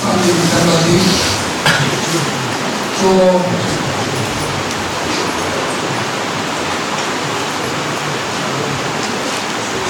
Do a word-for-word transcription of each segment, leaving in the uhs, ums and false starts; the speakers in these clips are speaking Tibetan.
ཨ་ནི་བསྟན་པ་འདི་གཙོ་བོ་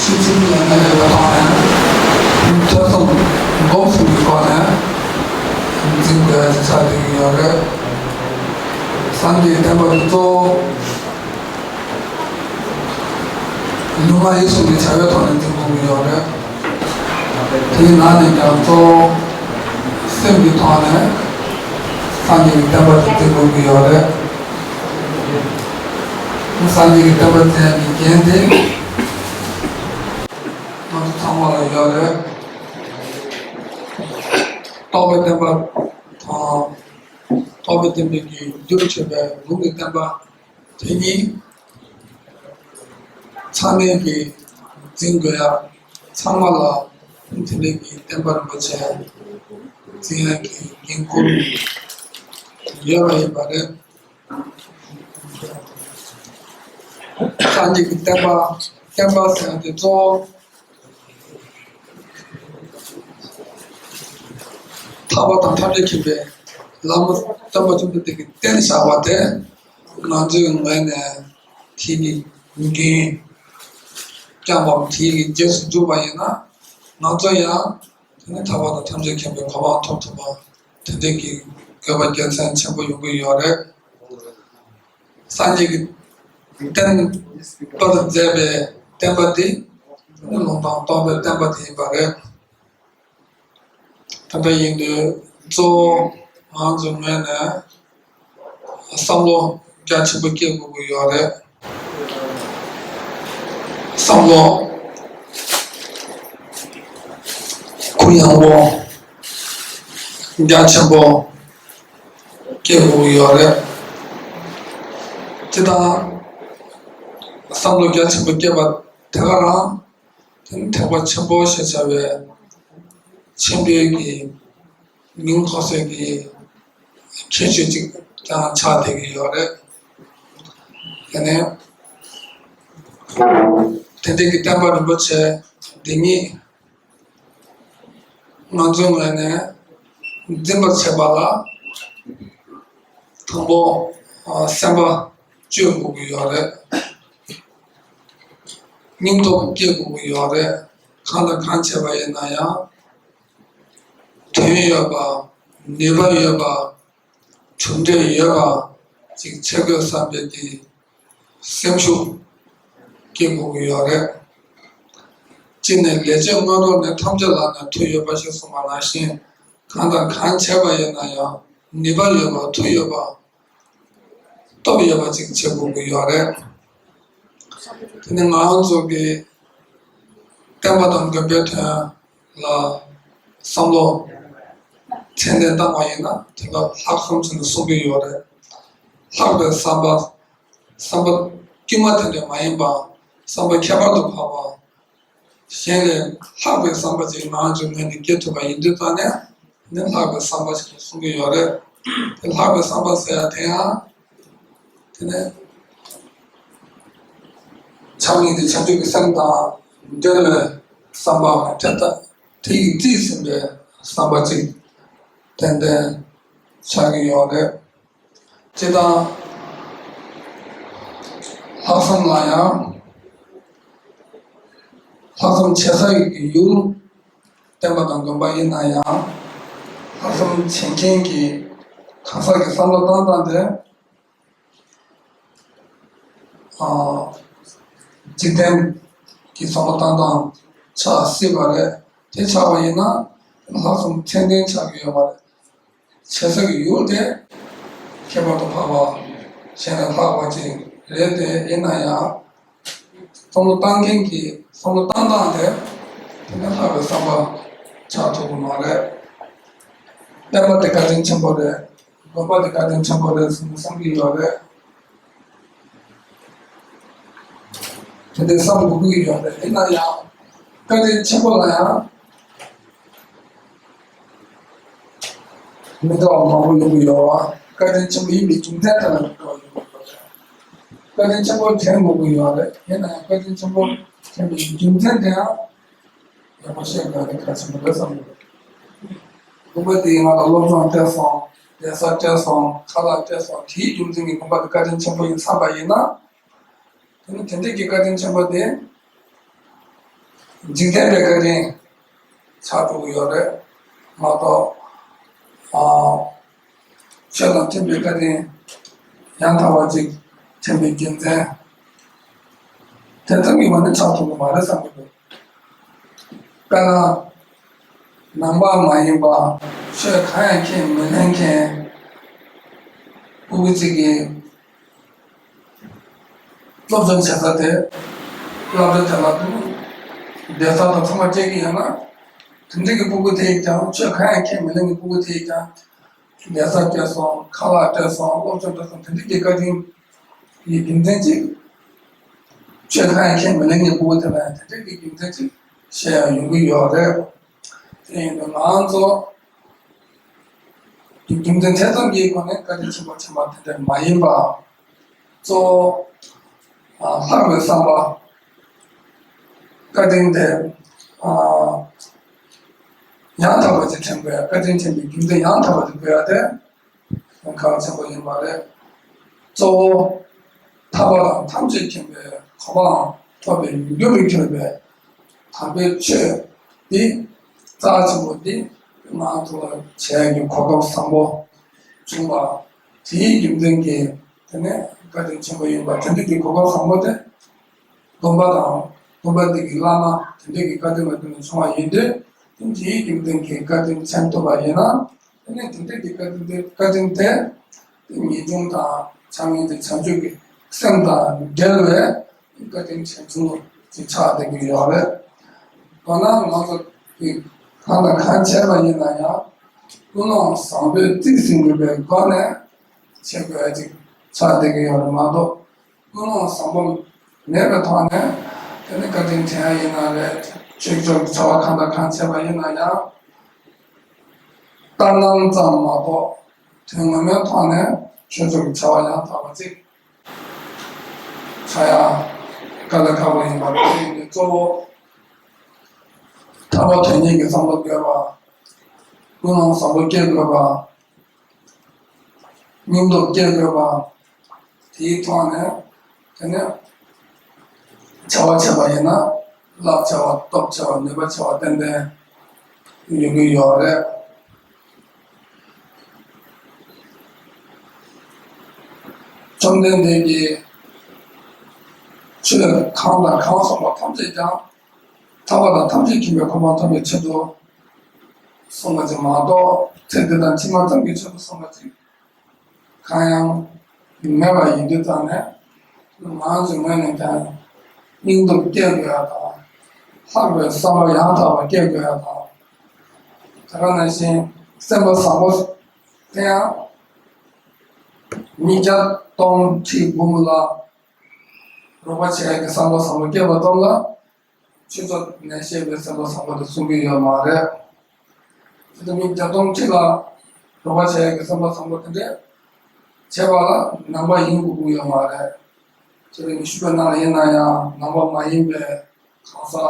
ཕྱི་ཚུལ་ལ་ངེས་པའི་ཐོག་ནས་ཐོས་བསམ་སྒོམ་གསུམ་གྱི་སྒོ་ནས་འཛིན་དགོས་ཡ་ཆགས་བསྡད་ཀྱི་ཡོད་རེད། སངས་རྒྱས་བསྟན་པ་འདི་གཙོ་བོ་ལུས་ངག་ཡིད་གསུམ་གྱི་བྱ་བའི་ཐོག་ནས་འཛིན་དགོས་ཀྱི་ཡོད་རེད། དེའི་ནང་ནས་ཀྱང་གཙོ་བོ་སེམས་ཀྱི་ཐོག་ནས་སངས་རྒྱས་ཀྱི་བསྟན་པ་དེ་འཛིན་དགོས་ཀྱི་ཡོད་རེད། སངས་རྒྱས་ཀྱི་བསྟན་པ་འཛིན་ཡག་གི་འགན་དེ་ང་ཚོ་ཚང་མ་ལ་ཡོད་རེད། རྟོགས་པའི་བསྟན་པ་དང་། རྟོགས་པའི་བསྟན་པའི་གི་རྒྱུར་གྱུར་པའི་ལུང་གི་བསྟན་པ། དེ་ཉིད་ཚང་མས་ཀྱིས་འཛིན་དགོས་ཡ། ཚང་མ་ལ་དེ་འདྲའི་གི་བསྟན་པ་རིན་པོ་ཆེ་འཛིན་ཡ་གི་འགན་ཁུར་ཡོད་པ་ཡིན་པ་རེད། སངས་རྒྱས་ཀྱི་བསྟན་པ། བསྟན་པ་ཟེར་ཡ་དེ་གཙོ་བོ་ཐར་པ་དང་ཐམས་ཅད་མཁྱེན་པའི་ལམ་སྟོན་པ་ཆེན་པོ་དེ་གིས་བསྟན་བཞག་པ་དེ། ང་ཚོའི་ངོས་ནས་དེ་གི་འགན་བསྐྱངས་པའམ་དེ་གི་རྗེས་སུ་འཇུག་པ་ཡིན་ན། ང་ཚོ་ཡང་དེ་ནི་ཐར་པ་དང་ཐམས་ཅད་མཁྱེན་པའི་གོ་འཕང་ཐོབ་ཐུབ་པ་དེ་འདྲའི་གི་དགོས་པ་དགེ་མཚན་ཆེན་པོ་ཡོང་གི་ཡོད་རེད། སངས་རྒྱས་ཀྱིས་བསྟན་པར་མཛད་པའི་བསྟན་པ་འདི་ནི་ལུང་དང་རྟོགས་པའི་བསྟན་པ་དེ་ཡིན་པ་རེད། དེ་འདྲ་ཡིན་དུས་གཙོ་བོ་ང་ཚོའི་ངོས་ནས་བསམ་བློ་རྒྱ་ཆེན་པོ་སྐྱེད་དགོས་ཀྱི་ཡོད་རེད། བསམ་བློ་གུ་ཡངས་པོ་རྒྱ་ཆེན་པོ་སྐྱེད་དགོས་ཀྱི་ཡོད་རེད། དེ་དང་བསམ་བློ་རྒྱ་ཆེན་པོ་སྐྱེད་པ་དེ་ག་རང་དེ་ནི་ཐེག་པ་ཆེན་པོ་ཞེས་བྱ་བའི་ཆེན་པོའི་གི་མིང་ཐོགས་སའི་གི་ཁྱད་ཆོས་ཅིག་ཀྱང་ཆགས་བསྡད་ཀྱི་ཡོད་རེད། དེ་ནས་དེ་འདྲའི་གི་བསྟན་པ་རིན་པོ་ཆེ་འདི་ཉིད་ང་ཚོའི་ངོས་ནས་འཛིན་པར་བྱེད་པ་ལ། དང་པོ། ཨ། སེམས་པ་བཅོས་དགོས་ཀྱི་ཡོད་རེད། སྙིང་སྟོབས་སྐྱེད་དགོས་ཀྱི་ཡོད་རེད། གང་དང་གང་བྱས་པ་ཡིན་ན་ཡང་། དོན་ཡོད་པ། ནུས་པ་ཡོད་པ། གྲུབ་འབྲས་ཡོད་པ་ཅིག་བྱེད་དགོས་བསམ་པའི་གི་སེམས་ཤུགས་སྐྱེད་དགོས་ཀྱི་ཡོད་རེད། གཅིག་ནས་ལས་བྱེད་སྔོན་འགྲོ་ནས་ཐམས་ཅད་ལ་ནས་མཐུ་ཡོད་པ་ཞེས་གསུངས་པ་ནང་བཞིན། གང་དང་གང་བྱས་པ་ཡིན་ན་ཡང་ནུས་པ་ཡོད་པ། མཐུ་ཡོད་པ། སྟོབས་ཡོད་པ་ཅིག་བྱེད་དགོས་ཀྱི་ཡོད་རེད། དེ་ནི་ང་རང་ཚོ་གི་བསྟན་པ་དང་དགོན་པའི་དོན་ལ་བསམ་བློ་ཚད་ལྡན་བཏང་བ་ཡིན་ན། དེ་ལ་ལྷག་བསམ་ཟེར་ནས་གསུང་གི་ཡོད་རེད། ལྷག་པའི་བསམ་པ། བསམ་པ་དཀྱུས་མ་དེ་འདྲ་མ་ཡིན་པ། བསམ་པ་ཁྱད་པར་དུ་འཕགས་པ། གཞན་ལས་ལྷག་པའི་བསམ་པ་ཅིག་ང་ཚོའི་ངོས་ནས་སྐྱེ་ཐུབ་པ་ཡིན་དུས་ཙང་ནས། དེ་ནི་ལྷག་པའི་བསམ་པ་ཞིག་གསུང་གི་ཡོད་རེད། དེ་ལྷག་པའི་བསམ་པ་ཟེར་ཡ་དེ་ཡང་། དེ་ནི་བྱམས་སྙིང་རྗེ་བྱང་ཆུབ་ཀྱི་སེམས་དང་འབྲེལ་བའི་བསམ་པ། དེ་ལྟ་དེ་ཡིས་རྩིས་ཟིན་པའི་བསམ་པ་ཅིག་ཏན་ཏན་ཆགས་ཀྱི་ཡོད་རེད། སྤྱིར་བཏང་ལྷག་བསམ་ལ་ཡང་། ལྷག་བསམ་བྱེད་སའི་ཡུལ། བསྟན་པ་དང་དགོན་པ་ཡིན་ན་ཡང་། ལྷག་བསམ་བྱེད་མཁན་གྱི་གང་ཟག་གི་བསམ་བློ་བཏང་སྟངས་དེ། ཨ། འཇིག་རྟེན་གྱི་བསམ་བློ་བཏང་སྟངས་ཆགས་སྲིད་པ་རེད། དེ་ཆགས་པ་ཡིན་ན་ལྷག་བསམ་ཚད་ལྡན་ཆགས་ཀྱི་ཡོད་པ་རེད། བྱེད་སའི་ཡུལ་དེ་ཁྱད་པར་དུ་འཕགས་པ། གཞན་ལས་ལྷག་པ་ཅིག་རེད་དེ། ཡིན་ན་ཡང་བསམ་བློ་བཏང་མཁན་གྱི་བསམ་བློ་བཏང་སྟངས་དེ་དེ་ནས་ལྷག་པའི་བསམ་པ་ཆགས་ཐུབ་ཀྱི་མ་རེད། བསྟན་པ་དེ་བཀའ་དྲིན་ཆེན་པོ་རེད། དགོན་པ་དེ་བཀའ་དྲིན་ཆེན་པོ་རེད་ཟེར་ནས་བསམ་གྱི་ཡོད་རེད། དེ་འདྲའི་བསམ་དགོས་ཀྱི་ཡོད་རེད། ཡིན་ན་ཡང་བཀའ་དྲིན་ཆེན་པོ་ལ་ཡང་མི་འདྲ་བ་མང་པོ་ཡོང་གི་ཡོད་པ། བཀའ་དྲིན་ཆེན་པོ་ཡིན་པའི་རྒྱུ་མཚན་དེ་ལ་མི་འདྲ་བ་ཡོང་གི་ཡོད་རེད། བཀའ་དྲིན་ཆེན་པོ་དྲན་དགོས་ཀྱི་ཡོད་རེད། ཡིན་ན་ཡང་བཀའ་དྲིན་ཆེན་པོ་དྲན་པའི་རྒྱུ་མཚན་དེ་ཡང་ཡག་པོ་ཤེས་དགོས་ཡ་དེ་གལ་ཆེན་པོ་རེད་བསམ་གྱི་འདུག་དགོན་པ་དེའི་ནང་ལ་སློབ་སྦྱོང་སྤྲད་སོང་། གདན་ས་སྤྲད་སོང་། ཁ་ལག་སྤྲད་སོང་། དེའི་རྒྱུ་མཚན་གྱིས་དགོན་པ་དེ་བཀའ་དྲིན་ཆེན་པོ་ཡིན་བསམ་པ་ཡིན་ན། དེ་ནི་དེ་འདྲའི་གི་བཀའ་དྲིན་ཆེན་པོ་དེ་འཇིག་རྟེན་པའི་བཀའ་དྲིན་ཆགས་འགྲོ་གི་ཡོད་རེད་མ་གཏོགས། ཨ། ཆོས་དང་མཐུན་པའི་བཀའ་དྲིན་ཡང་དག་པ་ཅིག་དྲན་པའི་རྒྱུ་མཚན་དེ་ཙམ་གྱིས་མ་ནི་ཆགས་ཐུབ་ཀྱི་མ་རེད་བསམ་གྱི་འདུག་དཔེར་ན། ནང་པ་མ་ཡིན་པ། ཆོས་གང་ཡང་ཁས་མི་ལེན་མཁན་སྤུ་གུ་གཅིག་གིས་སློབ་སྦྱོང་བྱེད་ས་དེ། སློབ་གྲྭ་དེ་ལ་གདན་ས་དང་ཚང་མ་སྤྲད་ཀྱི་ཡོད་ན། དེ་འདྲ་གི་སྤུ་གུ་དེ་ཡིས་ཀྱང་། ཆོས་གང་ཡང་ཁས་མི་ལེན་གྱི་སྤུ་གུ་དེ་ཡིས་ཀྱང་། གདན་ས་སྤྲད་སོང་། ཁ་ལག་སྤྲད་སོང་། སློབ་སྦྱོང་སྤྲད་སོང་། དེ་འདྲ་གི་བཀའ་དྲིན་ཡི་རྒྱུ་མཚན་ཅིག་ཆོས་གང་ཡང་ཁས་མི་ལེན་མཁན་སྤུ་གུ་དེ་ལ་ཡང་དེ་འདྲ་གི་རྒྱུ་མཚན་ཅིག་བཤད་ཡང་ཡོང་གི་ཡོད་རེད། དེ་ཡིན་དུས་ང་ཚོ་གི་རྒྱུ་མཚན་དེ་ཙམ་གྱི་སྒོ་ནས་བཀའ་དྲིན་ཆེན་པོ་ཆེན་པོ་དེ་འདྲ་མ་ཡིན་པ། གཙོ་བོ། ཨ། ལྷག་པའི་བསམ་པ། བཀའ་དྲིན་དེ། ཨ། ཡང་དག་པ་ཅིག་དྲན་དགོས་ཡ། བཀའ་དྲིན་དྲན་པའི་རྒྱུ་མཚན་ཡང་དག་པ་ཅིག་དགོས་ཡ་དེ་གལ་ཆེན་པོ་ཡིན་པ་རེད། གཙོ་བོ། ཐར་པ་དང་ཐམས་ཅད་མཁྱེན་པའི་གོ་འཕང་ཐོབ་པའི་མྱུར་མགྱོགས་སུ་གྱུར་པའི་དམ་པའི་ཆོས་འདི། རྩ་ཆེན་པོ་འདི་ང་ཚོ་ལ་བྱས་ཀྱི་གོ་སྐབས་བཟང་པོ་བྱུང་བ། དེའི་རྒྱུ་མཚན་གྱིས་དེ་ནས་བཀའ་དྲིན་ཆེན་པོ་ཡིན་པ། དེ་འདྲ་གི་གོ་སྐབས་བཟང་པོ་དེ་དགོན་པ་དང་། དགོན་པ་འདི་གི་བླ་མ་དེ་འདྲ་གི་བཀའ་དྲིན་ལ་བརྟེན་ནས་བྱུང་བ་ཡིན་དུས། དེ་འདྲའི་རྒྱུ་མཚན་གྱིས་བཀའ་དྲིན་དྲན་ཐུབ་པ་ཡིན་ན། དེ་ནས་དེ་འདྲ་གི་བཀའ་དྲིན་དེ། བཀའ་དྲིན་དེ་ངེས་འབྱུང་དང་ཆགས་ངེས་དེ་བྱང་ཆུབ་ཀྱི་སེམས་དང་འབྲེལ་བའི་བཀའ་དྲིན་དྲན་ཚུལ་ཅིག་ཆགས་བསྡད་ཀྱི་ཡོད་རེད། མདོར་ན་ང་ཚོ་གིས་གང་དང་གང་བྱས་པ་ཡིན་ན་ཡང་། ཀུན་སློང་བཟང་པོས་རྩིས་ཟིན་དགོས་པའི་སྒོ་ནས་བྱེད་དགོས་ཡ་ཅིག་ཆགས་བསྡད་ཀྱི་ཡོད་རེད་མ་གཏོགས། ཀུན་སློང་བཟང་པོ་མེད་པའི་ཐོག་ནས་དེ་ནི་བཀའ་དྲིན་དྲན་ཡ་ཡིན་ན་རེད། ཆོས་ཕྱོགས་ཀྱི་བྱ་བ་གང་དང་གང་བྱས་པ་ཡིན་ན་ཡང་། ལྟར་སྣང་ཙམ་མ་གཏོགས་དོན་ངོ་མའི་ཐོག་ནས་ཆོས་ཕྱོགས་ཀྱི་བྱ་བ་ཡང་དག་པ་ཅིག་བྱ་ཡ་དཀའ་ལས་ཁག་པོ་ཡིན་པ་རེད། དེ་ཡིན་དུས་གཙོ་བོ་ཐར་པ་དོན་གཉེར་གྱི་བསམ་བློ་དགོས་པ། ཀུན་སློང་བཟང་པོ་སྐྱེ་དགོས་པ། སྙིང་སྟོབས་སྐྱེ་དགོས་པ། དེའི་ཐོག་ནས་དེ་ནས་བྱ་བ་བྱས་པ་ཡིན་ན། རླབས་ཆེ་བ། སྟོབས་ཆེ་བ། ནུས་པ་ཆེ་བ་ཏན་ཏན་ཡོང་གི་ཡོད་རེད། བཅོམ་ལྡན་འདས་ཀྱིས་ཆོས་གང་དང་གང་གསུངས་པ་ཐམས་ཅད་ཀྱང་། ཐར་པ་དང་ཐམས་ཅད་མཁྱེན་པའི་གོ་འཕང་ཐོབ་པའི་ཆེད་དུ་གསུངས་པ་ཅིག་མ་གཏོགས། ཚེ་འདི་དང་ཕྱི་མ་ཙམ་གྱི་ཆེད་དུ་གསུངས་པ་ཅིག་གང་ཡང་མེད་པ་ཡིན་དུས་ཙང་ནས། ང་ཚོའི་ངོས་ནས་ཀྱང་སྙིང་སྟོབས་སྐྱེ་དགོས་ཡ་དང་། ལྷག་པའི་བསམ་པ་ཡང་དག་པ་སྐྱེ་དགོས་ཡ་དང་། དེ་ག་ནང་བཞིན་སེམས་པ་བཟང་པོ་དེ་ཡང་མི་བརྒྱ་སྟོང་ཁྲི་འབུམ་ལ་རོགས་པ་བྱེད་ཡ་གི་བསམ་པ་བཟང་པོ་སྐྱེས་པ་ཙམ་ལ། ཆོས་ཚོགས་ནས་བཤད་པའི་སེམས་པ་བཟང་པོ་དེ་གསུང་གི་ཡོད་མ་རེད། དེ་ལྟར་མི་བརྒྱ་སྟོང་ཁྲི་ལ་རོགས་པ་བྱེད་ཡ་གི་བསམ་པ་བཟང་པོ་དེ་འདྲས་བྱེད་པ་ལ་ནང་པ་ཡིན་དགོས་ཀྱི་ཡོད་མ་རེད། དེ་ལས་ཉི་ཤུ་པའི་ནང་ལ་ཡིན་ན་ཡང་ནང་པ་མ་ཡིན་པའི་གང་ཟག་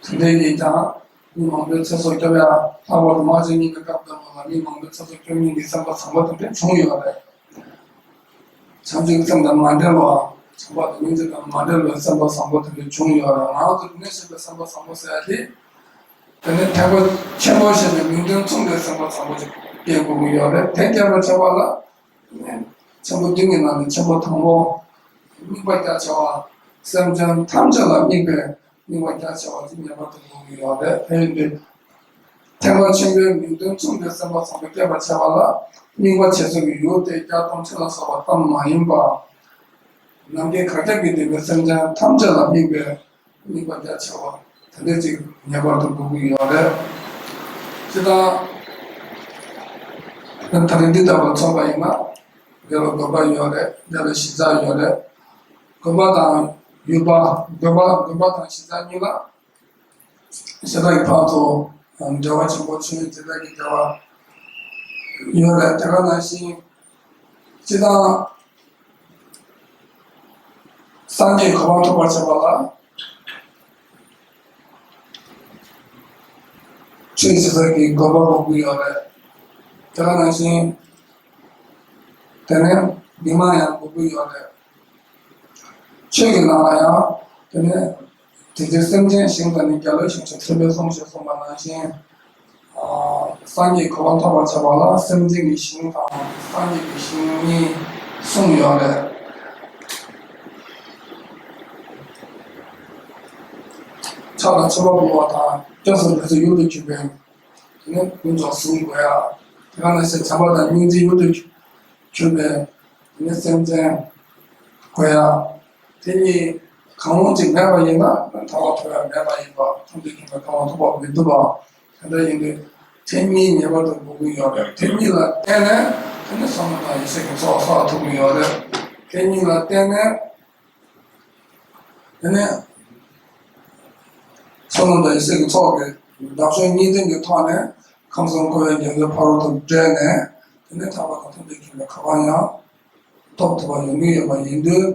དེ་འདྲས་ཀྱིས་ཀྱང་མི་མང་པོའི་ཚེ་སྲོག་སྐྱོབ་ཡ། ལྷག་པར་དུ་དམག་ཆེན་གཉིས་པའི་སྐབས་དང་པོ་ལ་མི་མང་པོའི་ཚེ་སྲོག་སྐྱོབ་མཁན་གྱི་སེམས་པ་བཟང་པོ་དེ་འདྲས་བྱུང་ཡོད་རེད། བྱང་ཆུབ་སེམས་དང་མ་བྲལ་བ། བྱམས་པ་དང་སྙིང་རྗེ་དང་མ་བྲལ་བའི་སེམས་པ་བཟང་པོ་དེ་འདྲ་བྱུང་ཡོད་རེད། ང་ཚོ་དེ་ནས་བཤད་པའི་སེམས་པ་བཟང་པོ་ཟེར་ཡ་དེ། དེ་ནི་ཐེག་པ་ཆེན་པོ་ཞེས་པའི་མིང་དོན་མཚུངས་པའི་སེམས་པ་བཟང་པོ་ཅིག་སྐྱེ་དགོས་ཀྱི་ཡོད་རེད། དེ་སྐྱེ་བར་བྱ་བ་ལ། ཆེན་པོ་བདུན་གྱི་ནང་ནས་ཆེན་པོ་དང་པོ། དམིགས་པ་རྒྱ་ཆེ་བ། སེམས་ཅན་ཐམས་ཅད་ལ་དམིགས་པའི་དམིགས་པ་རྒྱ་ཆེ་བ་ཅིག་ངེས་པར་དུ་དགོས་ཀྱི་ཡོད་རེད། དེ་ཡིན་དུས། ཐེག་པ་ཆེན་པོའི་མིང་དོན་མཚུངས་པའི་སེམས་པ་བཟང་པོ་སྐྱེ་བར་བྱ་བ་ལ། དམིགས་པ་བྱེད་ས་ཀྱི་ཡུལ་དེ་བརྒྱ་སྟོང་ཁྲི་ལ་སོགས་པ་ཙམ་མ་ཡིན་པ། ནམ་མཁའི་གར་ཁྱབ་ཀྱིས་བསྡུས་པའི་སེམས་ཅན་ཐམས་ཅད་ལ་དམིགས་པའི་དམིགས་པ་རྒྱ་ཆེ་བ་དེ་འདྲ་ཅིག་ངེས་པར་དུ་དགོས་ཀྱི་ཡོད་རེད། སྤྱིར་བཏང་། ད་རེས་འདི་ལྟ་བུ་ཚོགས་པ་ཡིན་ན། འདི་ལ་དགོན་པ་ཡོད་རེད། འདི་ལ་གཞིས་ཆགས་ཡོད་རེད། དགོན་པ་དང་ཡུལ་པ། དགོན་པ། དགོན་པ་དང་གཞིས་ཆགས་གཉིས་ལ་ཞེ་དྲག་གི་བར་དུ་འབྲེལ་བ་ཆེན་པོ། ཆོས་ཡོན་ཏན་གྱི་འབྲེལ་བ་ཡོད་རེད། དེ་ག་ནང་བཞིན་སྤྱིར་བཏང་སངས་རྒྱས་གོ་འཕང་ཐོབ་པར་བྱེད་པ་ལ། ཆོས་བྱེད་ས་གི་དགོན་པ་དགོས་ཀྱི་ཡོད་རེད། དེ་ག་ནང་བཞིན་དེ་ནས་མི་མང་ཡང་དགོས་ཀྱི་ཡོད་རེད། ཆོས་ཀྱི་ནང་ལ་ཡང་དེ་ནས་དེ་ཚེ་སེམས་ཅན་ཞིང་དང་ནི་རྒྱལ་བའི་ཞིང་ཞེས་ཐེག་པའི་གསུང་ཞེས་གསུངས་པ་ནང་བཞིན། སངས་རྒྱས་གོ་འཕང་ཐོབ་པར་བྱ་བ་ལ་སེམས་ཅན་གྱི་ཞིང་དང་སངས་རྒྱས་ཀྱི་ཞིང་གཉིས་གསུངས་ཡོད་རེད། ཕྱག་དང་མཆོད་པ་འབུལ་བ་དང་སྐྱབས་སུ་འགྲོ་ཚེ་ཡུལ་དུ་གྱུར་པའི་དེ་ནས་ཀུན་རྫོབ་གཟུགས་དགོས་ཡ། དེ་ག་ནང་བཞིན་བྱམས་པ་དང་སྙིང་རྗེ་ཡུལ་དུ་གྱུར་པའི་དེ་ནས་སེམས་ཅན་དགོས་ཡ། དེ་གཉིས་གང་རུང་གཅིག་མེད་པ་ཡིན་ན་ཐར་པ་ཐོབ་ཡ་མེད་པ་ཡིན་པ། ཐམས་ཅད་མཁྱེན་པའི་གོ་འཕང་ཐོབ་པ་མི་འདུག་པ། དེ་འདྲ་ཡིན་དུས་དེ་གཉིས་ངེས་པར་དུ་དགོས་ཀྱི་ཡོད་རེད། དེ་གཉིས་ལ་བརྟེན་ནས་དེ་ནས་བསོད་ནམས་དང་ཡེ་ཤེས་ཀྱི་ཚོགས་བསགས་ཐུབ་ཀྱི་ཡོད་རེད། དེ་གཉིས་ལ་བརྟེན་ནས་དེ་ནས་བསོད་ནམས་དང་ཡེ་ཤེས་ཀྱི་ཚོགས་ཀྱི་བདག་གཞན་གཉིས་ལྡན་གྱི་ཐོག་ནས་ཁམས་གསུམ་འཁོར་བའི་རྒྱ་མཚོའི་ཕ་རོལ་ཏུ་བསྒྲལ་ནས་དེ་ནས་ཐར་པ་དང་ཐམས་ཅད་མཁྱེན་པའི་གོ་འཕང་ཡང་ཐོབ་ཐུབ་པ་ཡོང་གི་ཡོད་པ་ཡིན་དུས།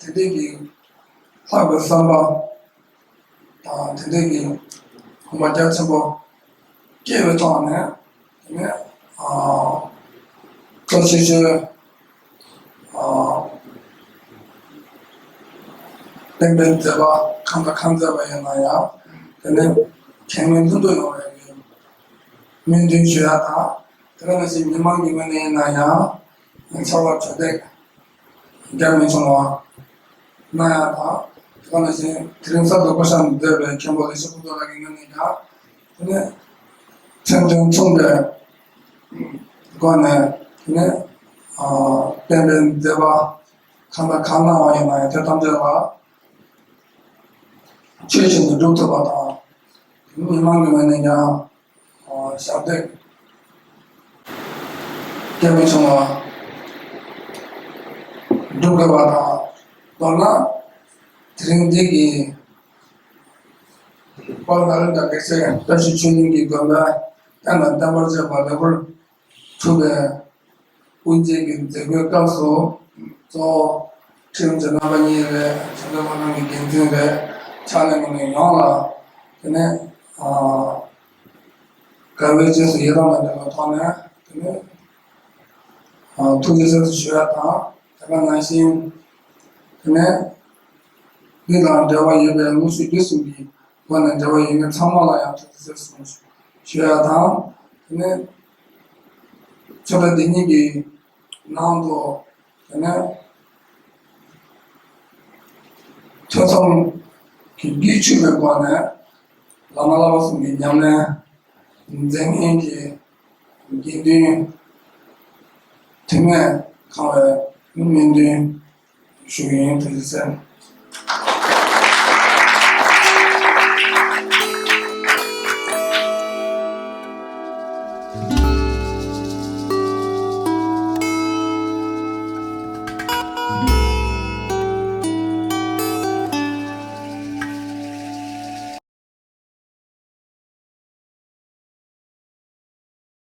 དེ་འདྲའི་གི་ལྷག་པའི་བསམ་པ་དང་དེ་འདྲའི་གི་དགོངས་པ་རྒྱ་ཆེན་པོ་སྐྱེས་པའི་ཐོག་ནས་དེ་ནས་ཨ་གཙོ་ཆེ་ཤོས་ཨ་དཔལ་ལྡན་མཛད་པ་གང་དང་གང་མཛད་པ་ཡིན་ན་ཡང་དེ་ནས་གེགས་མེད་ལྷུན་གྲུབ་ཡོང་བའི་གི་སྨོན་འདུན་ཞུ་ཡ་དང་། དེ་ག་ནང་བཞིན་མི་མང་གི་ངོས་ནས་ཡིན་ན་ཡང་ཚོགས་ལ་གྲ་སྒྲིག་རྒྱ་མི་ཆུང་བ་གནང་ཡ་དང་། དེ་ག་ནང་བཞིན་དེ་རིང་གསར་དུ་བསྐོ་བཞག་མཛད་པའི་མཁན་པོ་ལེགས་བཤད་ཕུན་ཚོགས་ལགས་ཀྱི་ངོས་ནས་ཀྱང་དེ་ནས་མཚན་དོན་མཚུངས་པའི་སྒོ་ནས་དེ་ནས་ཨ་དཔལ་ལྡན་མཛད་པ་གང་དང་གང་གནང་བ་ཡིན་ན་ཡང་དེ་ཐམས་ཅད་ལ་ཆོས་བཞིན་དུ་སྒྲུབ་ཐུབ་པ་དང་། དེ་ནས་མི་མང་གི་ངོས་ནས་ཀྱང་ཞབས་འདེགས་རྒྱ་མི་ཆུང་བ་སྒྲུབ་དགོས་པ་དང་། མདོར་ན་དེ་རིང་འདི་གི་དཔལ་ནཱ་ལེནྡྲ་བདེ་ཆེན་བཀྲ་ཤིས་ཆོས་གླིང་གི་དགོན་པའི་རྟེན་དང་བརྟེན་པར་བཅས་པ་ལེགས་པར་གྲུབ་པའི་དབུ་འབྱེད་ཀྱི་མཛད་སྒོའི་སྐབས་སུ་གཙོ་བོ་ཁྲི་རིན་པོ་ཆེ་རྣམ་པ་གཉིས་རེད། ཆོས་འབྲེལ་བླ་རུང་གི་འགན་འཛིན་རེད། ཕྱག་ལས་གནང་མཁན་ཡོངས་ལ་དེ་ནས་ཨ་དགའ་བའི་རྗེས་སུ་ཡི་རང་དང་ལྡན་པའི་ཐོག་ནས་དེ་ནས་ཨ་ཐུགས་རྗེ་གཟབ་གཟབ་ཞུ་ཡ་དང་། དེ་ག་ནང་བཞིན་དེ་ནས་འདི་དང་འབྲེལ་བ་ཡོད་པའི་དངོས་གཞི་འདི་གསུམ་གྱི་སྒོ་ནས་འབྲེལ་བ་ཡོད་མཁན་ཚང་མ་ལ་ཡང་ཐུགས་རྗེ་གཟབ་གཟབ་ཞུ་ཡ་དང་། དེ་ནས་ཆོས་གྲྭ་འདི་ཉིད་ཀྱི་ནང་དུ་དེ་ནས་ཐོས་བསམ་གྱི་རྒྱུད་ཆུད་པའི་སྒོ་ནས་བླ་མ་བསླབ་པ་གསུམ་གྱི་ཉམས་ལེན་མཛད་མཁན་གྱི་དགེ་འདུན་དུ་མས་ཁེངས་པའི་སྨོན་འདུན་ཞུ་གི་ཡིན། ཐུགས་རྗེ་ཆེ།